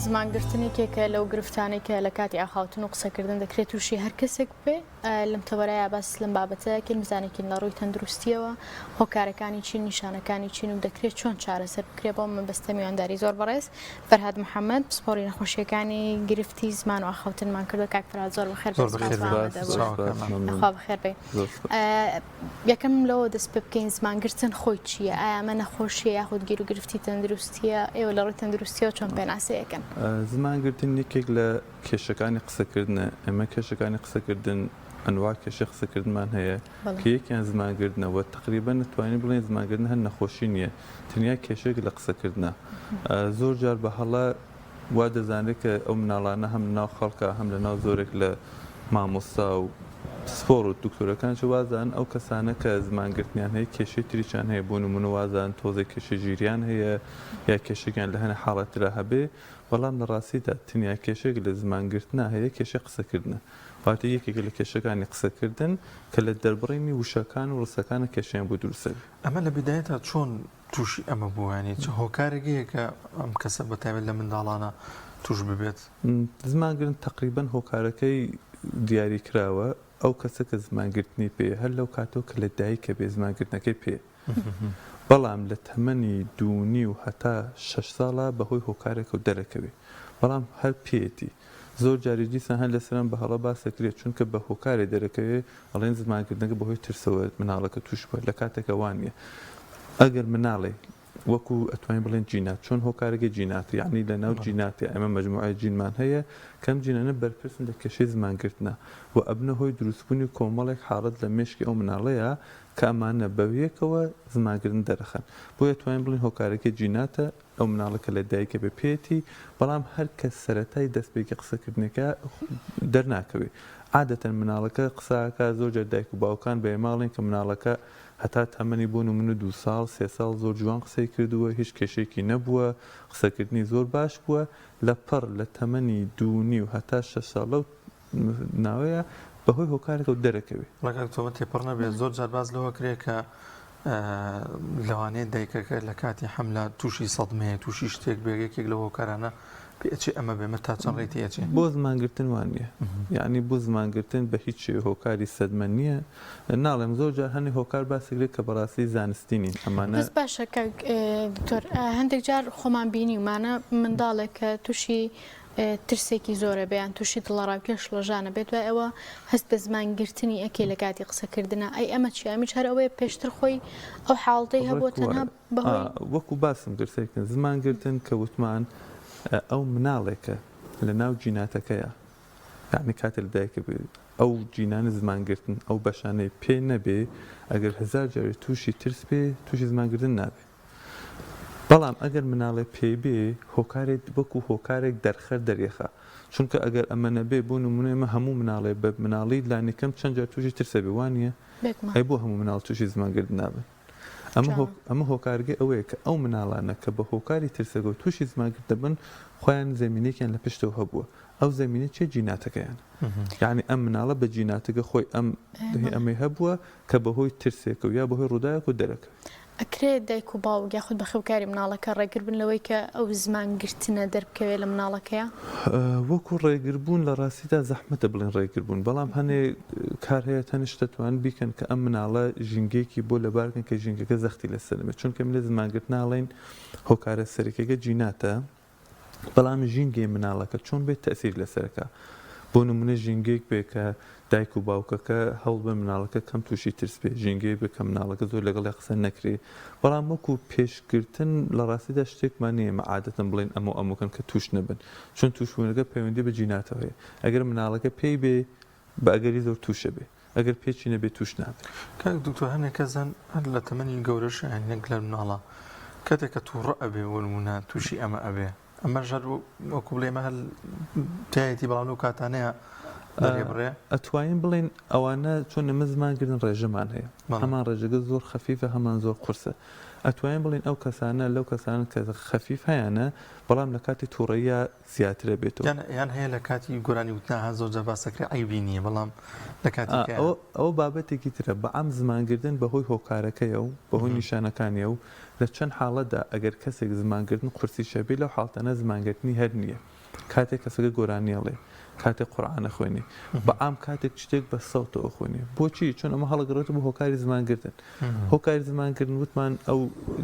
زمانگرتن یەکێکە لەو گرفتانەی کە لە کاتی ئاخاوتن و قسەکردن دەکرێت تووشی هەر کەسێک بێ. لەم تەوەرەیا باس لەم بابەتە دەکەین بزانێکین لە ڕووی تەندروستیەوە هۆکارەکانی چین، نیشانەکانی چین و دەکرێت چۆن چارەسەر بکرێت بۆ مەبەستە میوانداری زۆر بەڕێز فەرهاد محەممەد پسپۆڕی نەخۆشیەکانی گرفتی زمان و ئاخاوتنمان کردو کاک فەرهاد زۆر بەخێر خوا بەخێر بێ یەکەم لەوە دەست پێ بکەین زمانگرتن خۆی چییە؟ ئایا ئەمە نەخۆشیە یاخود گیروگرفتی تەندروستیە؟ ئێوە لە ڕووی تەندروستیەوە چۆن پێناسەیەکەن؟ زمانگرتن یەکێک لە کێشەکانی قسەکردنە، ئێمە کێشەکانی قسەکردن ئەنواع کێشەی قسەکردنمان هەیە کە یەکیان زمانگرتنە و تەقریبەن دەتوانین بڵێین زمانگرتن هەر نەخۆشی نییە تەنیا کێشەیەک لە قسەکردنە. زۆر جار بە هەڵە وا دەزانرێت کە ئەو مناڵانە هەم لەناو خەڵکا هەم لەناو زۆرێک لە مامۆستا و پسپۆڕ و دکتۆرەکانیش وازانن ئەو کەسانە کە زمانگرتنیان هەیە کێشەی تریشیان هەیە بۆ نموونە وازانن تۆزێک کێشەی ژیریان هەیە یا کێشەکیان لە هەنێ حاڵەتترا هەبێ بەڵام لە ڕاستیدا تەنیا کێشەیەک لە زمانگرتنا هەیە کێشەی قسەکردنە واتە یەکێکە لە کێشەکانی قسەکردن کە لە دەربڕینی وشەکان و ڕستەکانە کێشەیان بۆ دروست دەبێ. ئەمە لە بیدایەتا چۆن تووشی ئەمە بووە یانی چ هۆکارێک هەیە کە ئەم کەسە بە تایبەت لە منداڵانە تووش ببێت؟ زمانگرتن تەقریبەن هۆکارەکەی دیاری کراوە ئەو کەسە کە زمانگرتنی پێیە هەر لەو کاتەوە کە لە دایکە بێ زمانگرتنەکەی پێیە بەڵام لە تەمەنی دوو نیو هەتا شەش ساڵە بەهۆی هۆکارێکەوە دەرەکەوێ بەڵام هەر پێیەتی زۆر جاریش دیسان هەر لەسەرم بە هەڵە باس دەکرێت چونکە بە هۆکارێ دەرەکەوێ ئەڵێن زمانکردنەکە بەهۆی ترسەوە مناڵەکە توش بووە لە کاتێکا وا نییە ئەگەر مناڵێ وەکو ئەتوانین بڵێن جینات چۆن هۆکارەکەی جینات یعنی لە ناو جیناتێ ئێمە مەجموعەی جینمان هەیە کەم جینانە بەرپرسن لە کێشەی زمانگرتنە و ئەبنە هۆی دروستبوونی کۆمەڵێک حاڵەت لە مێشکی ئەو مناڵەیە کە ئەمانە بەیەکەوە زمانگرتن دەرەخەن بۆیە توانین بڵێن هۆکارەکەی جیناتە ئەو مناڵە کە لە دایکە بێ پێیەتی بەڵام هەر کە سەرەتای دەستپێکی قسەکردنەکە دەرناکەوێ عادەتەن مناڵەکە قسە ئەکا زۆر جار دایک و باوکان بە ئێمە ئەڵێن کە مناڵەکە هەتا تەمەنی بۆ نمونە دوو ساڵ سێ ساڵ زۆر جوان قسەی کردووە هیچ کێشەیەکی نەبووە قسەکردنی زۆر باش بووە لە پڕ لە تەمەنی دوو نیو هەتا شەش ساڵ لەو ناوەیە بەهۆی هۆکارێکەوە دەرەکەوێ. وەڵا کاک تۆمە تێپەڕ نەبێت زۆر جار باس لەوە کرێ کە لەوانەیە دایکەکە لە کاتی حەملە تووشی سەدمەیە تووشی شتێک بێ یەکێک لەو هۆکارانە پێ ئەچێ ئەمە بێ مە تا چەند ڕێی تێ ئەچێ؟ بۆ زمانگرتن وا نییە یعنی بۆ زمانگرتن بە هیچ شێوەیە هۆکاری سەدمە نییە ناڵێم زۆر جار هەنێ هۆکار باس دەکرێت کە بەڕاستی زانستی نین ئەمانە. بەس باشە کاک دکتۆر هەندێک جار خۆمان بینیومانە منداڵێک کە تووشی ترسێکی زۆرە بێ یان تووشی دڵەڕاوکێ شڵەژانە بێ دوای ئەوە هەست بە زمان گرتنی ئەکەی لە کاتی قسەکردنا ئەی ئەمە چیە ئەمیش هەر ئەوەیە پێشتر خۆی ئەو حاڵتەی هەبووە تەنها بەهۆی وەکو باسم کرد سەیرکەن زمان گرتن کە وتمان ئەو مناڵێکە لە ناو جیناتەکەیە یعنی کاتێ لە دایکە بێ ئەو جینانە زمان گرتن ئەو بەشانەی پێ نەبێ ئەگەر هەزار جارێ تووشی ترس بێ تووشی زمان گرتن نابێ بەڵام ئەگەر مناڵێ پێی بێ هۆکارێک وەکو هۆکارێک دەرخەر دەریەخا چونکە ئەگەر ئەمە نەبێ بۆ نمونە ئێمە هەموو مناڵێ بە مناڵی لانیکەم چەند جار تووشی ترسە بێ وانیە بێگومان. ئەی بۆ هەموو مناڵ تووشی زمانگرتن نابن ئەمە هۆ ئەمە هۆکارگەی ئەوەیە کە ئەو مناڵانە کە بە هۆکاری ترسەکەوە تووشی زمانگرتن دەبن خۆیان زەمینەیەکیان لە پشتەوە هەبووە ئەو زەمینە چیە جیناتەکەیان یعنی ئەم مناڵە بە جیناتەکە خۆی ئەم ئەمەی هەبووە کە بەهۆی ترسێکەوە یا بەهۆی ڕووداوێکەوە دەرەکەوێت. ئەکرێت دایک و باوک یاخود بەخێوکاری مناڵەکە ڕێگر بن لەوەی کە ئەو زمان گرتنە دەربکەوێت لە مناڵەکەیا؟ وەکو ڕێگر بوون لە ڕاستیدا زەحمەتە بڵێن ڕێگر بوون بەڵام هەنێ کار هەیە هەنێ شت دەتوانن بیکەن کە ئەم مناڵە ژینگەیەکی بۆ لەبار کەن کە ژینگەکە زەختی لەسەر نەبێت چونکە من لە زمانگرتن ئەڵێین هۆکارە سەرەکیەکە جیناتە بەڵام ژینگەی مناڵەکە چۆن بێت تەئسیر لەسەرەکە بۆ نمونە ژینگەیەک بێ کە دایک و باوکەکە هەوڵ بن مناڵەکە کەم تووشی ترس بێ ژینگەیەک بێ کە مناڵەکە زۆر لەگەڵی قسە نەکرێ بەڵام وەکو پێشگرتن لە ڕاستیدا شتێکمان نییە ئێمە عادەتەن بڵێین ئەمە و ئەمەکەن کە تووش نەبن چون تووشبوونەکە پەیوەندی بە جیناتەوە هەیە ئەگەر مناڵەکە پێی بێ بە ئەگەری زۆر تووشە بێ ئەگەر پێچی نەبێ تووش نابێ. کاک دکتۆر هەنێک کەس هەن هەر لە تەمەنی گەورەش یانی نەک لە مناڵا کاتێک کە توڕە ئەبێ بۆ نمونە توشی ئەمە ئەبێ ئەمەش هەر وەکو بڵێ ئەمە هەر تایەتی بەڵام لەو کاتانەیە دەرێ بڕێ. ئەتوانین بڵێین ئەوانە چۆن ئێمە زمان گرتن ڕێژەمان هەیە هەمان ڕێژەکە زۆر خەفیفە هەمان زۆر قورسە ئەتوانین بڵێین ئەو کەسانە لەو کەسانە کە خەفیف هەیانە بەڵام لە کاتی توڕەییا زیاترە بێتەوە. یان یان هەیە لە کاتی گۆرانی وتنا هە زۆر جار باس دەکرێ عەیبی نییە بەڵام لە کاتی کە. ئەوە ئەوە بابەتێکی ترە بەعام زمانگرتن بەهۆی هۆکارەکەیە و بەهۆی نیشانەکانیە و لە چەند حاڵەتدا ئەگەر کەسێک زمانگرتن قورسیش هەبێ لەو حاڵتانە زمانگرتنی هەر نییە. کاتێک کەسەکە گۆرانی ئەڵێ، کاتێک قورئان ئەخوێنێ، بە عام کاتێک شتێک بە سەوتەوە ئەخوێنێ. بۆچی؟ چون ئەمە هەڵەگەڕێتەوە بۆ هۆکاری زمانگرتن. هۆکاری زمانگرتن وتمان ئەو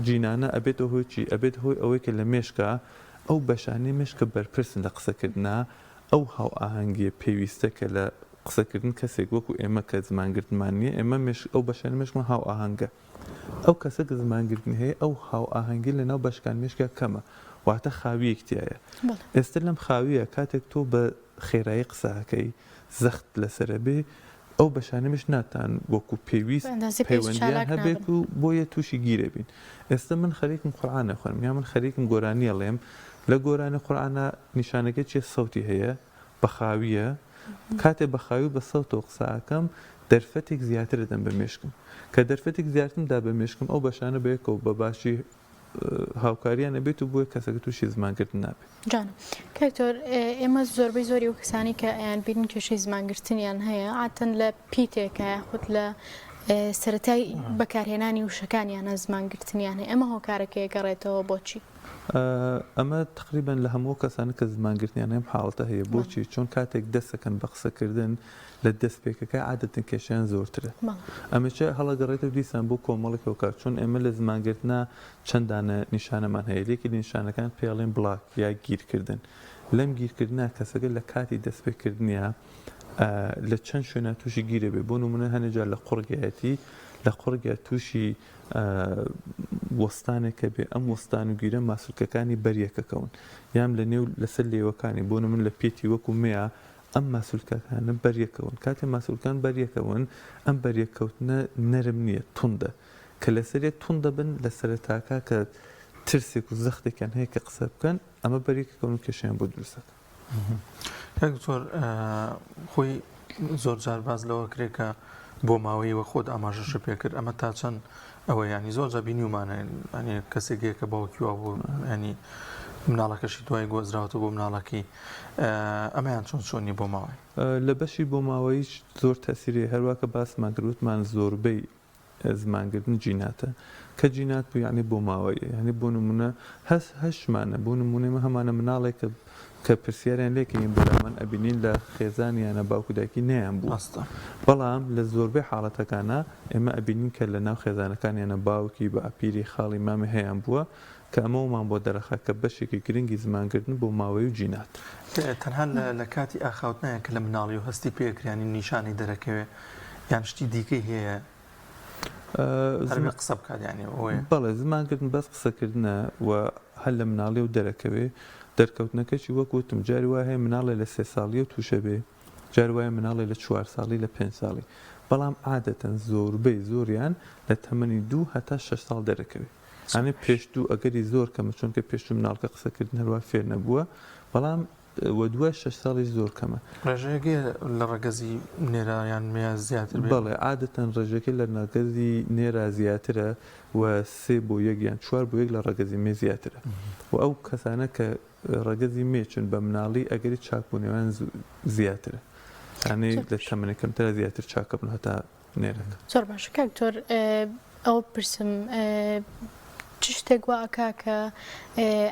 جینانە ئەبێتە هۆی چی؟ ئەبێتە هۆی ئەوەی کە لە مێشکا ئەو بەشانەی مێشک کە بەرپرسن لە قسەکردنا ئەو هاوئاهەنگییە پێویستە کە لە قسەکردن کەسێک وەکو ئێمە کە زمانگرتنمان نییە ئێمە مێشک ئەو بەشانەی مێشکمان هاوئاهەنگە. ئەو کەسە کە زمانگرتنی هەیە ئەو هاوئاهەنگی لە ناو بەشکان مێشکا کەمە واتە خاویەک تیایە ئێستە لەم خاویە کاتێک تۆ بە خێرایی قسە ئەکەی زەخت لەسەرە بێ ئەو بەشانە مێشک ناتان وەکو پێویست پەیوەندیان هەبێت و بۆیە تووشی گیرە بین ئێستە من خەریکم قورئان ئەخوێنم یا من خەریکم گۆرانی ئەڵێم لە گۆرانی قورئانا نیشانەکەی چیە سەوتی هەیە بە خاویە کاتێ بە خاوی و بە سەوتەوە قسە ئەکەم دەرفەتێک زیاتر ئەدەم بە مێشکم کە دەرفەتێک زیاترم دا بە مێشکم ئەو بەشانە بەیەکەوە بە باشی هاوکاریان ئەبێت و بۆیە کەسەکە تووشی زمانگرتن نابێت. جوانە کاک دکتۆر ئێمە زۆربەی زۆری ئەو کەسانەی کە ئەیان بینین کێشەی زمانگرتنیان هەیە عادەتەن لە پیتێکە یاخود لە سەرەتای بەکارهێنانی وشەکانیانە زمانگرتنیان هەیە ئەمە هۆکارەکەی گەڕێتەوە بۆچی؟ ئەمە تەقریبەن لە هەموو کەسانە کە زمانگرتنیان هەیە ئەم حاڵەتە هەیە بۆچی؟ چۆن کاتێک دەستەکەن بە قسەکردن لە دەستپێکەکە عادەتەن کێشەیان زۆرترە ئەمەچە هەڵەگەڕێتەوە دیسان بۆ کۆمەڵێک هۆکار چۆن ئێمە لە زمانگرتنا چەند دانە نیشانەمان هەیە یەکی لە نیشانەکان پێڵێن block یا گیرکردن لەم گیرکردنا کەسەکە لە کاتی دەستپێکردنیا لە چەند شوێنە تووشی گیرە بێ بۆ نمونە هەنێ جار لە قوڕگایەتی لە قوڕگیا تووشی وەستانێک کە بێ ئەم وەستان و گیرە ماسولکەکانی بەریەکەکەون یان لە نێو لەسەر لێوەکانی بۆ نمونە لە پێتی وەکو مێە ئەم ماسولکەکانە بەریەکەون کاتێ ماسولکان بەریەکەون ئەم بەریەکەوتنە نەرم نییە توندە کە لەسەر یەک توند دەبن لە سەرەتاکە کە ترسێک و زەختێکیان هەیە کە قسە بکەن ئەمە بەریەکەکەون و کێشەیان بۆ دروست دەکەن. کاک دکتۆر خۆی زۆر جار باس لەوە کرێ کە بۆ ماوەی وە خۆت ئاماژەشە پێکرد ئەمە تا چەند ئەوە ینی زۆر جا بینیومانە ینی کەسێک هەیە کە باوکی وا بوو ینی مناڵەکەشی دوای گۆزراوەتە بۆ مناڵەکەی ئەمەیان چۆن چۆنی بۆ ماوەی لە بەشی بۆ ماوەیش زۆر تەسیری هەروا کە باسمان کرد وتمان زۆربەی زمانگرتن جیناتە کە جینات بوو یعنی بۆ ماوەیە یعنی بۆ نمونە هەس هەشمانە بۆ نمونە ئێمە هەمانە مناڵێک کە کە پرسیاریان لێکەین بۆ لامان ئەبینین لە خێزانیانە باوک و دایکی نەیان بوو ڕاستە. بەڵام لە زۆربەی حاڵەتەکانا ئێمە ئەبینین کە لە ناو خێزانەکانیانە باوکی باپیری خاڵی مامی هەیان بووە کە ئەمەوەمان بۆ دەرەخا کە بەشێکی گرنگی زمانگرتن بۆ ماوەی و جینات. تەنها لە کاتی ئاخاوتنایە کە لە مناڵی و هەستی پێ ئەکرێ یانی نیشانەی دەرەکەوێ یان شتی دیکەی هەیە هەر بێ قسە بکات یانی ئەوەیە؟ بەڵێ زمانگرتن بەس قسەکردنە و هەر لە مناڵیەوە دەرەکەوێ، دەرکەوتنەکەشی وەک وتم جاری وا هەیە مناڵێ لە سێ ساڵیەوە تووشە بێ، جاری وایە مناڵێ لە چوار ساڵی لە پێنج ساڵی، بەڵام عادەتەن زۆربەی زۆریان لە تەمەنی دوو هەتا شەش ساڵ دەرەکەوێ. یانی پێش دوو ئەگەری زۆر کەمە چونکە پێش دوو مناڵەکە قسەکردن هەروا فێر نەبووە، بەڵام و دوای شەش ساڵیش زۆر کەمە. ڕێژەیەکەی لە ڕەگەزی نێرا یان مێ زیاتر بێت؟ بەڵێ عادەتەن ڕێژەکەی لە ڕەگەزی نێرا زیاترە و سێ بۆ یەک یان چوار بۆ یەک لە ڕەگەزی مێ زیاترە و ئەو کەسانە کە ڕەگەزی مێ چون بە مناڵی ئەگەری چاکبوونەوەیان زیاترە یانی لە تەمەنی کەمترا زیاتر چاکەبن هەتا نێرەکە. زۆر باشە کاک دکتۆر ئەوە بپرسم چ شتێک وا ئەکا کە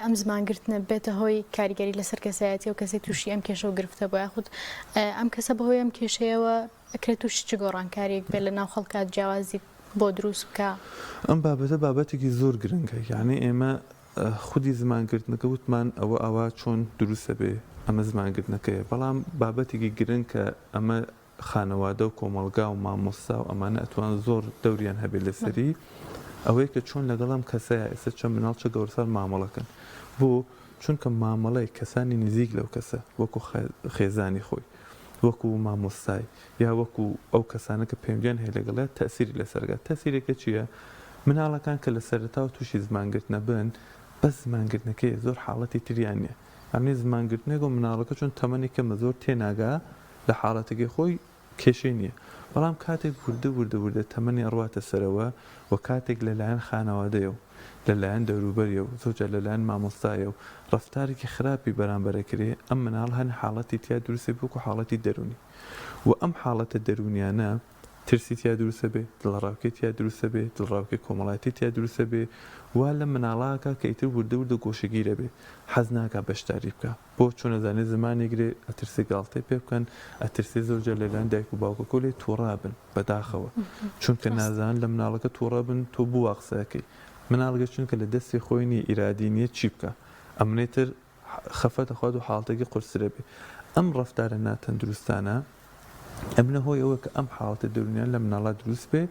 ئەم زمان گرتنە بێتە هۆی کاریگەری لەسەر کەسایەتی و کەسێک تووشی ئەم کێشە و گرفتە بۆ یاخود ئەم کەسە بەهۆی ئەم کێشەیەوە ئەکرێت تووشی چ گۆڕانکاریەک بێت لە ناو خەڵکا جیاوازی بۆ دروست بکا؟ ئەم بابەتە بابەتێکی زۆر گرنگە یانی ئێمە خودی زمان گرتنەکە وتمان ئەوە ئاوا چۆن دروستە بێ ئەمە زمان گرتنەکەیە بەڵام بابەتێکی گرنگ کە ئەمە خانەوادە و کۆمەڵگا و مامۆستا و ئەمانە ئەتوان زۆر دەوریان هەبێت لەسەری ئەوەیە کە چۆن لەگەڵ ئەم کەسەیا ئێستا چە مناڵ چە گەورەساڵ مامەڵەکەن بۆ چونکە مامەڵەی کەسانی نزیک لەو کەسە وەکو خێزانی خۆی وەکو مامۆستای یا وەکو ئەو کەسانە کە پەیوەندیان هەیە لەگەڵیا تەئسیری لەسەرگات تەئسیرەکە چییە مناڵەکان کە لە سەرەتاوە تووشی زمانگرتنە بن بەس زمانگرتنەکەی زۆر حاڵەتی تریان نییە یانی زمانگرتنێک و مناڵەکە چون تەمەنی کەمە زۆر تێناگا لە حاڵەتەکەی خۆی کێشەی نییە بەڵام کاتێک وردە وردە وردە تەمەنی ئەڕواتە سەرەوە و کاتێک لەلایەن خانەوادەیەو لەلایەن دەوروبەریەو زۆر جار لەلایەن مامۆستایەو ڕەفتارێکی خراپی بەرامبەر ئەکرێ ئەم مناڵە هەنێ حاڵەتی تیا دروست ئەبێ وەکو حاڵەتی دەروونی و ئەم حاڵەتە دەروونیانە. ترسی تیا دروست ئەبێ، دڵەڕاوکێ تیا دروست ئەبێ، دڵڕاوکێ کۆمەڵایەتی تیا دروست ئەبێ، وا لەم مناڵە ئەکا کە ئیتر وردە وردە گۆشەگیر ئەبێ، حەز ناکا بەشداری بکا، بۆ؟ چون ئەزانێ زمان ئەیگرێ، ئەترسێ گاڵتەی پێ بکەن، ئەترسێ زۆر جار لە لایەن دایک و باوکەکەوە لێی توڕە ئەبن، بەداخەوە چونکە نازانن لە مناڵەکە توڕە بن تۆ بۆ وا قسە ئەکەی، مناڵەکە چونکە لە دەستی خۆی نیە، ئیرادی نیە چی بکا، ئەمنەی تر خەفەت ئەخوات و حاڵەتێکی قورستر ئەبێ. ئەم ڕەفتارە ناتەندروستانە ئەبنە هۆی ئەوە کە ئەم حاڵەتە دەروونیانە لە مناڵا دروست بێ،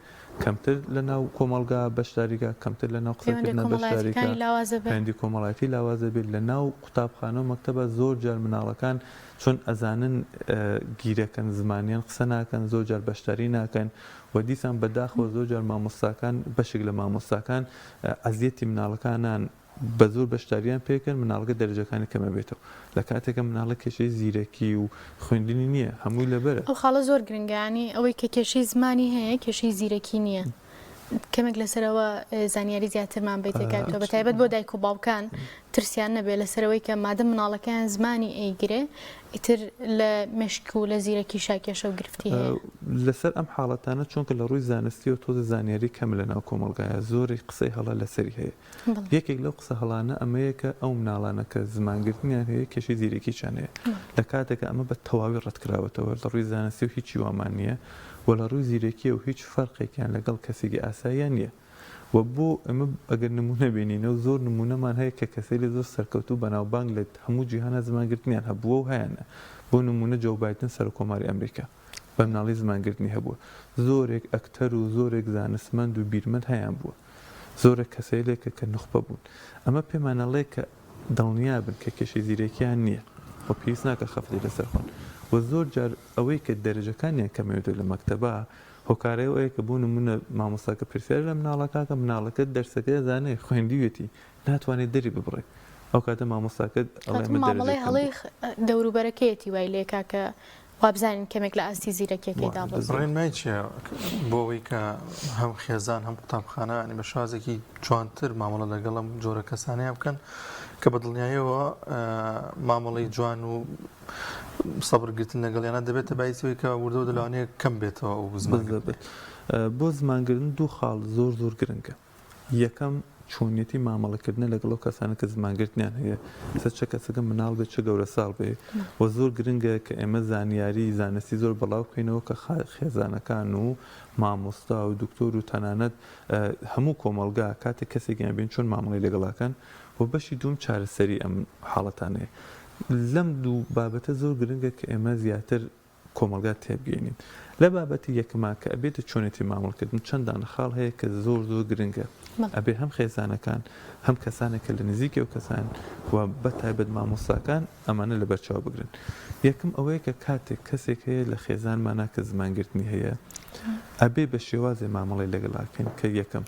کەمتر لە ناو کۆمەڵگا بەشداری کا، کەمتر لە ناو پەیوەندیە قسەکردنا بەشداری کا، کۆمەڵایەتیەکانی لاواز ئەبێ. پەیوەندی کۆمەڵایەتی لاواز ئەبێ. لە ناو قوتابخانە و مەکتەبا زۆر جار مناڵەکان چون ئەزانن گیرەکەن، زمانیان قسە ناکەن، زۆر جار بەشداری ناکەن و دیسان بەداخەوە زۆر جار مامۆستاکان، بەشێک لە مامۆستاکان ئەزیەتی مناڵەکانان بە زۆر بەشداریان پێکەن مناڵەکە دەرەجەکانی کەم ئەبێتەوە لە کاتێکا مناڵە کێشەی زیرەکی و خوێندنی نییە هەمووی لەبەرە. ئەو خاڵە زۆر گرنگە یانی ئەوەی کە کێشەی زمانی هەیە کێشەی زیرەکی نییە کەمێک لەسەرەوە زانیاری زیاترمان بیتێ کاک تۆ بەتایبەت بۆ دایک و باوکان ترسیان نەبێ لەسەرەوەی کە مادەم مناڵەکەیان زمانی ئەیگرێ ئیتر لە مێشک و لە زیرەکیشا کێشە و گرفتی هەیە. لەسەر ئەم حاڵەتانە چونکە لە ڕووی زانستیەوە تۆزێ زانیاری کەمە لەناو کۆمەڵگایا زۆری قسەی هەڵە لەسەری هەیە یەکێک لەو قسە هەڵانە ئەمەیە کە ئەو مناڵانە کە زمانگرتنیان هەیە کێشەی زیرەکیشیان هەیە لە کاتێکا ئەمە بە تەواوی ڕەتکراوەتەوە لە ڕووی زانستی و هیچی وامان نییە و لە ڕووی زیرەکیەوە هیچ فەرقێکیان لەگەڵ کەسێکی ئاساییان نییە و بۆ ئێمە ئەگەر نموونە بێنینەوە زۆر نموونەمان هەیە کە کەسەیلی زۆر سەرکەوتوو بەناوبانگ لە هەموو جیهانا زمانگرتنیان هەبووە و هەیانە بۆ نموونە جۆو بایدن سەرۆککۆماری ئەمریکا بە مناڵی زمانگرتنی هەبووە زۆرێک ئەکتەر و زۆرێک زانستمەند و بیرمەند هەیان بووە زۆرێک کەسەیلێکە کە نوخبە بوون. ئەمە پێمان ئەڵێ کە دڵنیا بن کە کێشەی زیرەکیان نییە و پێویست ناکا خەفەتی لەسەر خۆن و زۆر جار ئەوەی کە دەرەجەکانیان کەمەوێتەوە لە مەکتەبا هۆکارەی ئەوەیە کە بۆ نموونە مامۆستاکە پرسیار لە مناڵەکە ئەکا مناڵەکە دەرسەکەی ئەزانێ خوێندیوێتی ناتوانێ دەری ببڕێ ئەو کاتە مامۆستاکە ئەڵێ کاتە ئەمە دەرەجەی مامەڵەی کەم هەڵەی بوو. دەوروبەرەکەیەتی وای لێکا کە وابزانین کەمێک لە ئاستی زیرەکیەکەی دابەزیوە. ڕێنمای چیە بۆ ئەوەی کە هەم خێزان هەم قوتابخانە ینی بە شێوازێکی جوانتر مامەڵە لەگەڵ ئەم جۆرە کەسانەیە بکەن کە بە دڵنیاییەوە مامەڵەی جوان و سەبرگرتن لەگەڵیانە دەبێتە بایسی ئەوەی کە وردە وردە لەوانەیە کەم بێتەوە ئەو زمانگرتنە. بۆ زمانگرتن دوو خاڵ زۆر زۆر گرنگە. یەکەم، چۆنیەتی مامەڵەکردنە لەگەڵ ئەو کەسانە کە زمانگرتنیان هەیە، ئێستا چ کەسەکە مناڵ بێت چ گەورەساڵ بێ و زۆر گرنگە کە ئێمە زانیاری زانستی زۆر بەڵاو بکەینەوە کە خێزانەکان و مامۆستا و دکتۆر و تەنانەت هەموو کۆمەڵگا کاتێک کەسێکیان بین چۆن مامەڵەی لەگەڵاکەن و بەشی دووم چارەسەری ئەم حاڵەتانەیە لەم دوو بابەتە زۆر گرنگە کە ئێمە زیاتر کۆمەڵگا تێبگەینین لە بابەتی یەکەما کە ئەبێتە چۆنێتی مامەڵەکردن چەند دانە خاڵ هەیە کە زۆر زۆر گرنگە ئەبێ هەم خێزانەکان هەم کەسانێک کە لە نزیکی ئەو کەسان و بە تایبەت مامۆستاکان ئەمانە لەبەرچاو بگرن یەکەم ئەوەیە کە کاتێک کەسێک هەیە لە خێزانمانا کە زمانگرتنی هەیە ئەبێ بە شێوازێ مامەڵەی لەگەڵا بکەین کە یەکەم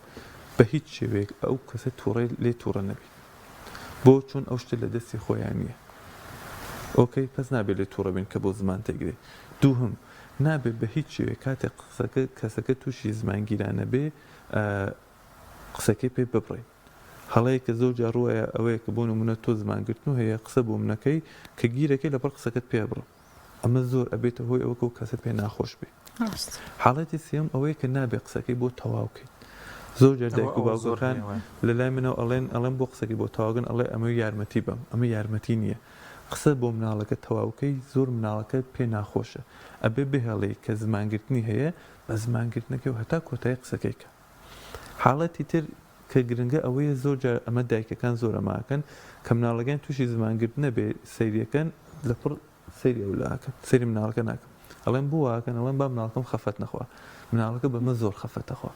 بە هیچ شێوەیەک ئەو کەسە توڕەی لێ توڕە نەبین بۆ چون ئەو شتە لە دەستی خۆیان نیە ئۆکەی پەس نابێ لێ توڕە بین کە بۆ زمان تێگرێ دووهەم نابێ بە هیچ شێوەیەک کاتێک قسەکە کەسەکە تووشی زمانگیرانە بێ قسەکەی پێ ببڕین هەڵەیە کە زۆر جار ڕووەیە ئەوەیە کە بۆ نمونە تۆ زمانگرتن و هەیە قسە بۆ منەکەی کە گیرەکەی لەپڕ قسەکەت پێ بڕم ئەمە زۆر ئەبێتە هۆی ئەوە کە ئەو کەسە پێ ناخۆش بێ. ڕاست. حاڵەتی سێیەم ئەوەیە کە نابێ قسەکەی بۆ تەواو کەیت. زۆر جار ئەوە دایک و ئەوە زۆر باوکەکان هەیە وایە. لە لای منەوە ئەڵێن ئەڵێن بۆ قسەکەی بۆ تەواو کەن ئەڵێ ئەمەوێ یارمەتی بەم. ئەمە یارمەتی نییە. قسە بۆ مناڵەکە تەواو کەی زۆر مناڵەکە پێ ناخۆشە. ئەبێ بهێڵی کە زمانگرتنی هەیە بە زمانگرتنەکەی و هەتا کۆتایی قسەکەی کە. حاڵەتی تر کە گرنگە ئەوەیە زۆر جار ئەمە دایکەکان زۆر ئەمە ئەکەن کە مناڵەکەیان تووشی زمانگرتن نەبێ سەیریەکەن لەپڕ سەیری ئەو لاکەن سەیری مناڵەکە ناکەم ئەڵێن بۆ واکەن ئەڵێن با مناڵەکەم خەفەت نەخوا مناڵەکە بەمە زۆر خەفەت ئەخوا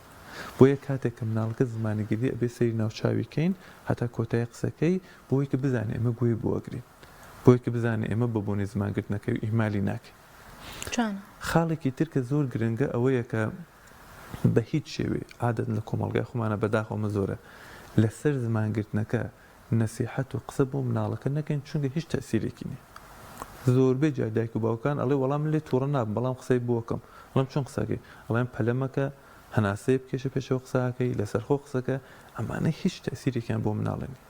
بۆیە کاتێک کە مناڵەکە زمانی گرتی ئەبێ سەیری ناوچاوی کەین هەتا کۆتایی قسەکەی بۆی کە بزانێ ئێمە گوێی بۆ ئەگرین بۆی کە بزانێ ئێمە بە بۆنەی زمانگرتنەکەی ئیهمالی ناکەین. جوانە. خاڵێکی تر کە زۆر گرنگە ئەوەیە کە بە هیچ شێوەیەک، عادەتەن لە کۆمەڵگای خۆمانا بەداخەوە ئەمە زۆرە، لەسەر زمان گرتنەکە نەسیحەت و قسە بۆ مناڵەکە نەکەین چونکە هیچ تەئسیرێکی نیە. زۆربەی جار دایک و باوکان ئەڵێ وەڵا من لێت توڕە نابم بەڵام قسەی بۆ ئەکەم. ئەڵێم چۆن قسە ئەکەی؟ ئەڵێم پەلە مەکە، هەناسەیە بکێشە پێشەوە قسە ئەکەی، لەسەرخۆ قسەکە، ئەمانە هیچ تەئسیرێکیان بۆ مناڵە نیە.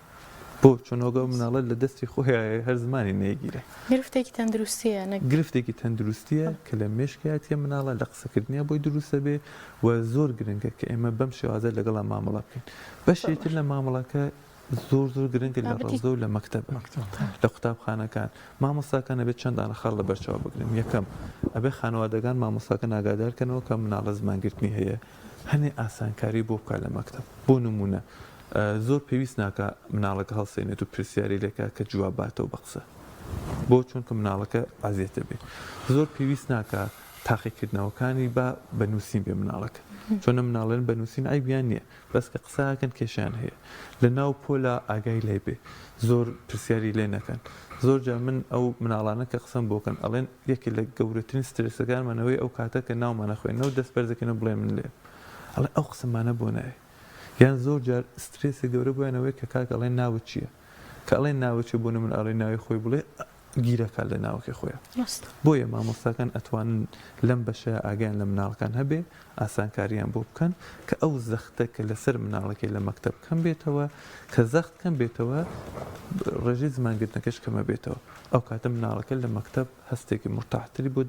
بۆ؟ چونۆگە ئەو مناڵە لە دەستی خۆیایە هەر زمانی نەیگیرێ. گرفتێکی تەندروستییە نەک. گرفتێکی تەندروستییە کە لە مێشکایەتیە مناڵە لە قسەکردنیا بۆی دروست ئەبێ و زۆر گرنگە کە ئێمە بەم شێوازە لەگەڵا مامەڵە بکەین. بەشێ تر لە مامەڵەکە زۆر زۆر گرنگە لە بابەتی. ڕەوزە و لە مەکتەبە لە قوتابخانەکان مامۆستاکان ئەبێ چەند دانە خاڵ لەبەر چاو بگرن یەکەم ئەبێ خانەوادەکان مامۆستاکان ئاگادار کەنەوە کە مناڵە زمانگرتنی هەیە هەنێ ئاسانکاری بۆ بکا لە مەکتەب بۆ نمونە زۆر پێویست ناکا مناڵەکە هەڵسێنێت و پرسیاری لێکا کە جواب باتەوە بە قسە بۆ چونکە مناڵەکە ئازیەتە بێ زۆر پێویست ناکا تاقیکردنەوەکانی با بە نووسین بێ مناڵەکە چۆنە مناڵێن بە نووسین عیبیان نییە بەس کە قسەکەن کێشیان هەیە لە ناو پۆلا ئاگای لێ بێ زۆر پرسیاری لێ نەکەن زۆر جار من ئەو مناڵانە کە قسەم بۆکەن ئەڵێن یەکێ لە گەورەترین سترێسەکانمانەوەی ئەو کاتە کە ناومانە خوێندنەوە دەست بەرزەکەنەوە بڵێن من لێم ئەڵێ ئەو قسەمانە بۆ نایە یان زۆر جار سترێسی گەورە بۆیان ئەوەیە کە کاک ئەڵێن ناوت چییە؟ کە ئەڵێن ناوت چییە بۆ نمونە ئەڵێ ناوی خۆی بڵێ گیرەکات لە ناوەکەی خۆیان. ڕاستە. بۆیە مامۆستاکان ئەتوانن لەم بەشەیا ئاگایان لە مناڵەکان هەبێ ئاسانکاریان بۆ بکەن کە ئەو زەختە کە لەسەر مناڵەکەی لە مەکتەب کەم بێتەوە کە زەخت کەم بێتەوە ڕێژەی زمانگرتنەکەش کەمە بێتەوە ئەو کاتە مناڵەکە لە مەکتەب هەستێکی مورتاحتری بۆ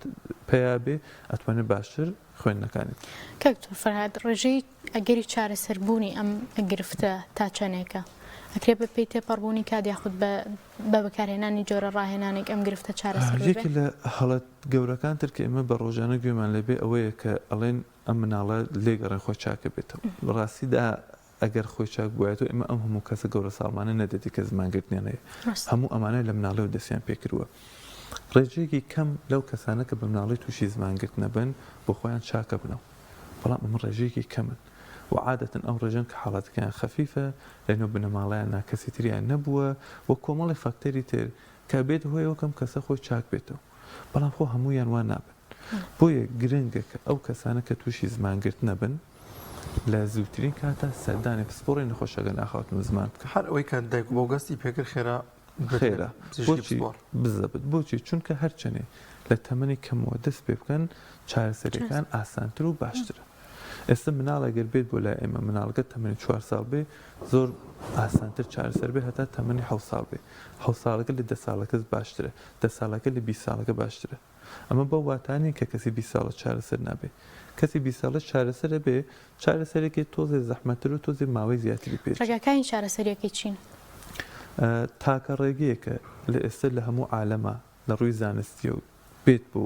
پەیا بێ ئەتوانێ باشتر خوێندنەکانی. کاک دکتۆر فەرهاد ڕێژەی ئەگەری چارەسەربوونی ئەم گرفتە تا چەندێکە؟ ئەکرێ بە پێی تێپەڕبوونی کات یاخود بە بە بەکارهێنانی جۆرە ڕاهێنانێک ئەم گرفتە چارەسەر ببێ؟ یەکێ لە هەڵە گەورەکان تر کە ئێمە بە ڕۆژانە گوێمان لێ بێ ئەوەیە کە ئەڵێن ئەم مناڵە لێگەڕێن خۆی چاکە بێتەوە. لە ڕاستیدا ئەگەر خۆی چاک بوایەتەوە ئێمە ئەم هەموو کەسە گەورە ساڵمانە نەدەدی کە زمانگرتنیان هەیە. هەموو ئەمانە لە مناڵیەوە دەستیان پێکردووە. ڕێژەیەکی کەم لەو کەسانە کە بە مناڵی تووشی زمانگرتنە بن بۆ خۆیان چاکەبنەوە. بەڵام ئەمە ڕێژەیەکی کەمن و عادەتەن ئەو ڕێژەن کە حاڵەتەکەیان خەفیفە لەنێو بنەماڵەیان کەسی تریان نەبووە و کۆمەڵی فاکتەری تر کە بێت هۆی ئەوە کەم کەسە خۆی چاک بێتەوە بەڵام خۆ هەموویان وا نابن بۆیە گرنگە کە ئەو کەسانە کە تووشی زمانگرتنە بن لە زووترین کاتا سەردانی پسپۆڕی نەخۆشەکە ئاخاوتن و زمان بکەن. هەر ئەوەی کە دایک و باوک هەستی پێکرد خێرا خێرا بۆچی بزەبت بۆچی چونکە هەرچەنێ لە تەمەنی کەمەوە دەست پێ بکەن چارەسەریەکان ئاسانتر و باشترە ئێستا مناڵ ئەگەر بێت بۆ لای ئێمە مناڵەکە تەمەنی چوار ساڵ بێ زۆر ئاسانتر چارەسەر بێ هەتا تەمەنی حەوت ساڵ بێ حەوت ساڵەکە لە دە ساڵەکەس باشترە دە ساڵەکە لە 20 ساڵەکە باشترە ئەمە بەو واتا نیە کە کەسی 20 ساڵە چارەسەر نابێ کەسی 20 ساڵە چارەسەرە بێ چارەسەرێکی تۆزێ زەحمەتتر و تۆزێ ماوەی زیاتری پێ ڕێگاکانی چارەسەریەکەی چین؟ تاکە ڕێگەیەکە لە ئێستا لە هەموو عالەما لە ڕووی زانستیەو بێت بۆ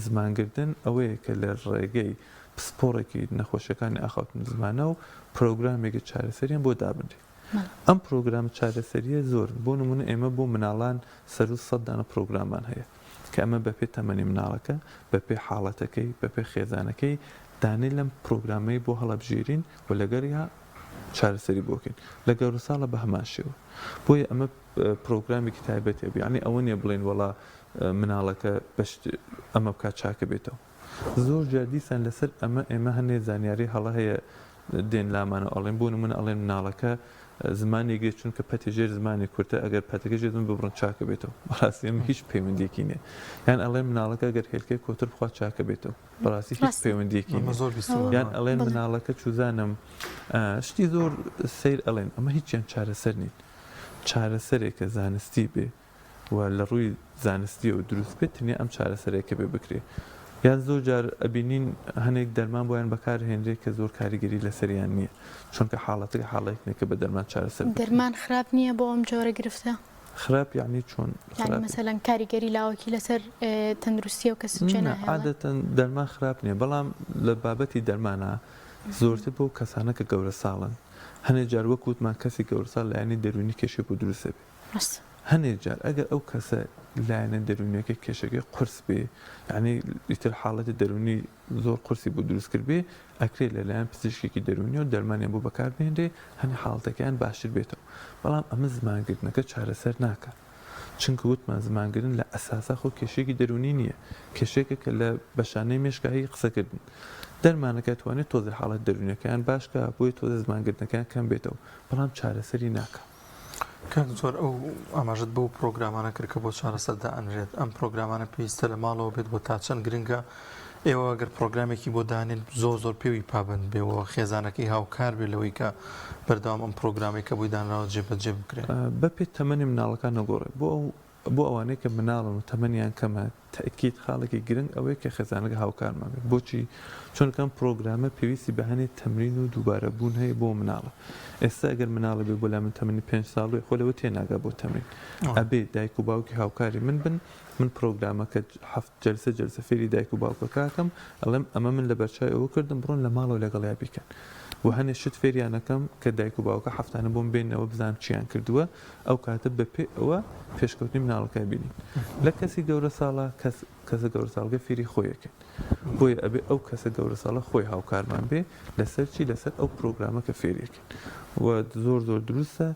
زمانگرتن ئەوەیە کە لە ڕێگەی پسپۆڕێکی نەخۆشیەکانی ئاخاوتن و زمانە و پرۆگرامێکی چارەسەریان بۆ دابنرێت. ئەم پرۆگرامە چارەسەریە زۆرن بۆ نمونە ئێمە بۆ مناڵان سەرو سەد دانە پرۆگرامان هەیە کە ئەمە بەپێ تەمەنی مناڵەکە بەپێ حاڵەتەکەی بەپێ خێزانەکەی دانەی لەم پرۆگرامەی بۆ هەڵەبژێرین و لەگەریا چارەسەری بۆ کەین لە گەورەساڵە بە هەمان شێوە بۆیە ئەمە پرۆگرامێکی تایبەتیە یعنی ئەوە نییە بڵێن وەڵا مناڵەکە بەشت ئەمە بکات چاکە بێتەوە زۆر جار دیسان لەسەر ئەمە ئێمە هەنێ زانیاری هەڵە هەیە دێن لامانەوە ئەڵێن بۆ نمونە ئەڵێن مناڵەکە زمانی گرێت چونکە پەتی ژێر زمانی کورتە ئەگەر پەتەکە ژێر زمان ببڕن چاکە بێتەوە بەڕاستی ئەمە هیچ پەیوەندیەکی نییە یان ئەڵێن مناڵەکە ئەگەر هێلکەی کۆتر بخوا چاکە بێتەوە بەڕاستی هیچ پەیوەندیەکی ئەمە نییە زۆر بیستوومە یان ئەڵێن بەڵێ. مناڵەکە چوزانم شتی زۆر سەیر ئەڵێن ئەمە هیچیان چارەسەر نین چارەسەرێکە زانستی بێ و لە ڕووی زانستیەوە دروست بێت تەنیا ئەم چارەسەرەیە کە بێ بکرێ یان زۆر جار ئەبینین هەنێک دەرمان بۆیان بەکار هێنرێ کە زۆر کاریگەری لەسەریان نییە چونکە حاڵەتەکە حاڵێک نییە کە بە دەرمان چارەسەر بکرێ. دەرمان خراپ نییە بۆ ئەم جۆرە گرفتە؟ خراپ یەعنی چۆن یانی خراپی؟ مەسەلەن کاریگەری لاوەکی لەسەر تەندروستی ئەو کەسە جێ نا ناهێڵێ؟ عادەتەن دەرمان خراپ نییە بەڵام لە بابەتی دەرمانا زۆرتر بۆ کەسانە کە گەورە ساڵن هەنێ جار وەک وتمان کەسی گەورەساڵ لایەنی دەروونی کێشەی بۆ دروست ئەبێ ڕاستە. هەنێ جار ئەگەر ئەو کەسە لایەنە دەروونیەکەی کێشەکەی قورس بێ یانی ئیتر حاڵەتی دەروونی زۆر قورسی بۆ دروست کردبێ ئەکرێ لەلایەن پزیشکێکی دەروونیەوە دەرمانیان بۆ بەکار بهێنرێ هەنێ حاڵەتەکەیان باشتر بێتەوە بەڵام ئەمە زمانگرتنەکە چارەسەر ناکا چونکە وتمان زمانگرن لە ئەساسا خۆ کێشەیەکی دەروونی نییە کێشەیەکە کە لە بەشانەی مێشکا هی قسەکردن دەرمانەکە توانێت تۆزێ حاڵەت دەروونیەکەیان باش کا بۆیە تۆزێ زمانگرتنەکەیان کەم بێتەوە بەڵام چارەسەری ناکا. کاک دکتۆر ئەو ئاماژەت بەو پرۆگرامانە کرد کە بۆ چارەسەر دائەنرێت ئەم پرۆگرامانە پێویستە لە ماڵەوە بێت بۆ تا چەند گرنگە ئێوە گەر پرۆگرامێکی بۆ دانێن زۆر زۆر پێوی پابەند بێ و خێزانەکەی هاوکار بێ لەوەی کە بەردەوام ئەم پرۆگرامەی کە بۆی دانراوە جێبەجێ بکرێ. بەپێ تەمەنی مناڵەکان نەگۆڕێ بۆ ئەو بۆ ئەوانەی کە مناڵن و تەمەنیان کەمە تەئکید خاڵێکی گرنگ ئەوەیە کە خێزانەکە هاوکارمان بێت بۆچی؟ چونکە ئەم پرۆگرامە پێویستی بە هەنێ تەمرین و دووبارە بوون هەیە بۆ مناڵە ئێستا ئەگەر مناڵێ بێ بۆ لای من تەمەنی پێنج ساڵ بێ خۆ لەوە تێناگا بۆ تەمرین ئەبێ دایک و باوکی هاوکاری من بن من پرۆگرامەکە هەفت جەلسە جەلسە فێری دایک و باوکەکە ئەکەم ئەڵێم ئەمە من لەبەرچاوی ئەوە کردم بڕۆن لە ماڵەوە لەگەڵیا بیکەن و هەنێ شت فێریان ئەکەم کە دایک و باوکە هەفتانە بۆم بێنەوە بزانم چیان کردووە ئەو کاتە بەپێ ئەوە پێشکەوتنی مناڵەکە بینین لە کەسی گەورە ساڵە کەس کەسە گەورە ساڵگە فێری خۆیەکەن بۆیە ئەبێ ئەو کەسە گەورە ساڵە خۆی هاوکارمان بێ لەسەر چی لەسەر ئەو پرۆگرامە کە فێریەکەن و زۆر زۆر دروستە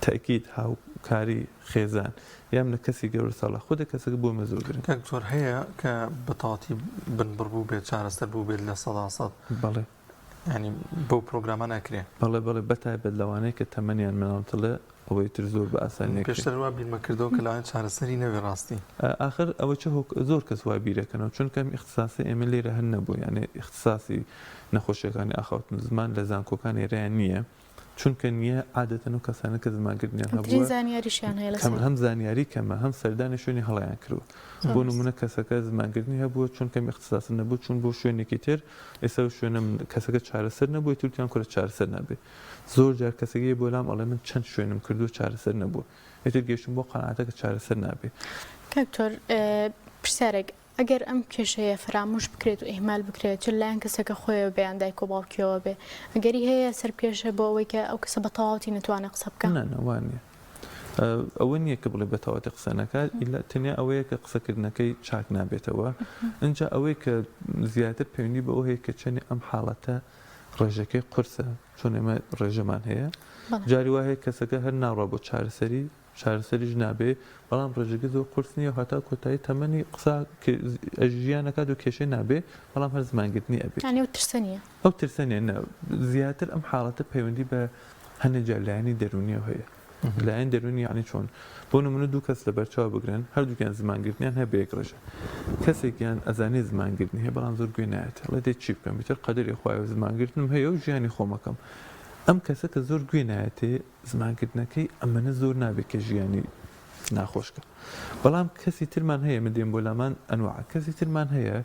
تەئکید هاوکاری خێزان یان لە کەسی گەورە ساڵە خودە کەسەکە بۆ ئێمە زۆر گرنگە. کاک دکتۆر هەیە کە بە تەواتی بنبڕ بووبێت چارەسەر بووبێت 100%؟ بەڵێ. یانی بەو پرۆگرامە ناکرێ؟ بەڵێ بەڵێ بەتایبەت لەوانەی کە تەمەنیان مناڵترە ئەوەی تر زۆر بە ئاسانی ئەکرێ. پێشتر وا بیرمە کردەوە کە لەوانەیە چارەسەری نەبێ ڕاستی. ئاخر ئەوە چ هۆک زۆر کەس وا بیرەکەنەوە چونکە ئەم ئیختساسەی ئێمە لێرە هەر نەبوو یانێ ئیختساسی نەخۆشیەکانی ئاخاوتن و زمان لە زانکۆکان ئێرەیان نییە چونکە نییە عادەتەن ئەو کەسانە کە زمانگرتنیان کەمترین هەبووە زانیاریشیان هەیە کەم لەسەری. هەم زانیاری کەمە هەم سەردانی شوێنی هەڵەیان کردووە زۆر بۆ ڕاستە. نموونە کەسەکە زمانگرتنی هەبووە چونکە ئەم ئیختساسە نەبوو چوون بۆ شوێنێکی تر ئێستا ئەو شوێنە کەسەکە چارەسەر نەبووە ئیتر وتیان کورە چارەسەر نابێ زۆر جار کەسەکە یە بۆ لام ئەڵێ من چەند شوێنم کردووە چارەسەر نەبووە ئیتر گەیشتووم بۆ قەناعەتە کە چارەسەر نابێ. کاک دکتۆر پرسیارێک ئەگەر ئەم کێشەیە فەرامۆش بکرێت و ئیهمال بکرێت چ لەلایەن کەسەکە خۆیەوە بێ یان دایک و باوکیەوە بێ ئەگەری هەیە سەربکێشێ بۆ ئەوەی کە ئەو کەسە بە تەواوەتی نەتوانێ قسە بکا؟ نا نا وا نییە ئەوە نییە کە بڵێ بە تەواوەتی قسە نەکات ئیلا تەنیا ئەوەیە کە قسەکردنەکەی چاک نابێتەوە ئینجا ئەوەی کە زیاتر پەیوەندی بەوە هەیە کە چەنێ ئەم حاڵەتە ڕێژەکەی قورسە چۆن ئێمە ڕێژەمان هەیە جاری وا هەیە کەسەکە هەر ناڕوا بۆ چارەسەری چارەسەریش نابێ بەڵام ڕێژەکەی زۆر قورس نییە و هەتا کۆتایی تەمەنی قسە ژیان ئەکات و کێشەی نابێ بەڵام هەر زمانگرتنی ئەبێ. یانی ئەو ترسە نییە. ئەو ترسە نییە نا زیاتر ئەم حاڵەتە پەیوەندی بە هەنێ جار لایەنی دەروونیەوە هەیە لایەن دەروونی یانی چۆن بۆ نمونە دوو کەس لەبەرچاو بگرن هەردووکیان زمانگرتنیان هەیە بە یەک ڕێژە کەسێکیان ئەزانێ زمانگرتنی هەیە بەڵام زۆر گوێ نایەتێ ئەڵێ دەی چی بکەم ئیتر قەدەری خوایە و زمانگرتنم هەیە و ژیانی خۆمەکەم ئەم کەسە کە زۆر گوێ نایەتێ زمانکردنەکەی ئەمەنە زۆر نابێت کە ژیانی ناخۆش کە بەڵام کەسی ترمان هەیە من دێم بۆ لامان ئەنواع کەسی ترمان هەیە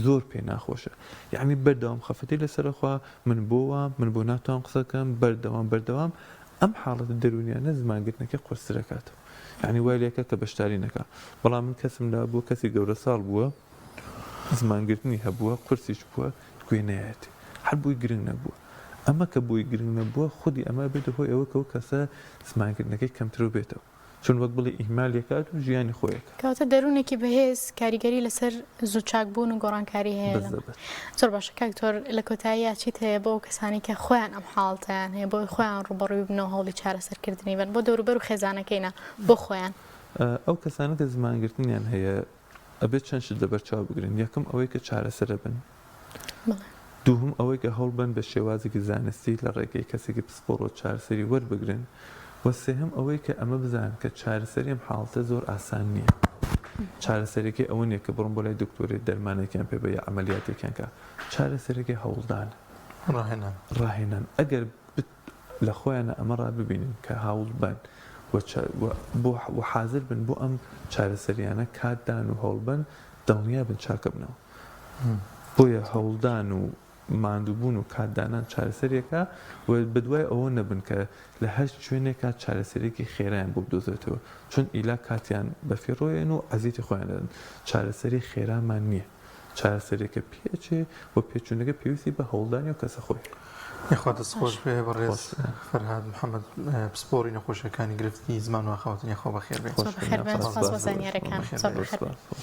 زۆر پێ ناخۆشە یعنی بەردەوام خەفەتی لەسەرخوا من بۆ وام من بۆ ناتوان قسەکەم بەردەوام بەردەوام ئەم حاڵەتە دەرونیانە زمانگرتنەکەی قورسترەکاتەوە یعنی وای لێکە کە بەشداری نەکا بەڵام من کەسم لا بووە کەسی گەورە ساڵ بووە زمانگرتنی هەبووە قورسیش بووە گوێ نایەتێ هەر بۆی گرنگ نەبووە ئەمە کە بۆی گرنگ نەبووە خودی ئەمە ئەبێتە هۆی ئەوە کە ئەو کەسە زمانکردنەکەی کەمترەو بێتەوە چون وەک بڵێی ئیهمال ئەکات و ژیانی خۆی ئەکات. کەواتە دەروونێکی بەهێز کاریگەری لەسەر زوو چاکبوون و گۆڕانکاری هەیە لەم. بزەبت. زۆر باشە کاک دکتۆر لە کۆتاییا چیت هەیە بۆ ئەو کەسانەی کە خۆیان ئەم حاڵەتەیان هەیە بۆ ئەوەی خۆیان ڕووبەڕووی ببنەوە هەوڵی چارەسەرکردنی بەن بۆ دەوروبەر و خێزانەکەی نا بۆ خۆیان؟ ئەو کەسانە کە زمانگرتنیان هەیە ئەبێت چەند شت لەبەر چاو بگرن یەکەم ئەوەی کە چارەسەرە بن دووهەم ئەوەی کە هەوڵبەن بە شێوازێکی زانستی لە ڕێگەی کەسێکی پسپۆڕەوە چارەسەری وەربگرن و سێهەم ئەوەی کە ئەمە بزانن کە چارەسەری ئەم حاڵەتە زۆر ئاسان نییە چارەسەرەکەی ئەوە نییە کە بڕۆن بۆ لای دکتۆرێ دەرمانێکیان پێ بە یا عەمەلیاتێکیان کە چارەسەرەکەی هەوڵدانە ڕاهێنان ڕاهێنان ئەگەر لە خۆیانە ئەمە ڕاببینن کە هەوڵبەن و بۆ و حازر بن بۆ ئەم چارەسەریانە کاتدان و هەوڵبەن دڵنیا بن چاکەبنەوە. بۆیە هەوڵدان و ماندووبوون و کاتدانان چارەسەریەکە و بەدوای ئەوە نەبن کە لە هەر شوێنێکا چارەسەریەکی خێرایان بۆ بدۆزرێتەوە چون ئیلا کاتیان بەفیڕۆیەن و ئەزیەتی خۆیان دەدەن چارەسەری خێرامان نییە چارەسەریەکە پێئەچێ و پێچوونەکە پێویستی بە هەوڵدانی ئەو کەسە خۆی هەیە. یاخوا دەست خۆش بێ بەڕێز فەرهاد محەمەد پسپۆڕی نەخۆشیەکانی گرفتی زمان و ئاخاوتن یاخوا بەخێر بێی. زۆر بەخێر بێن سوپاس بۆ زانیارەکان. زۆر بەخێر بێن.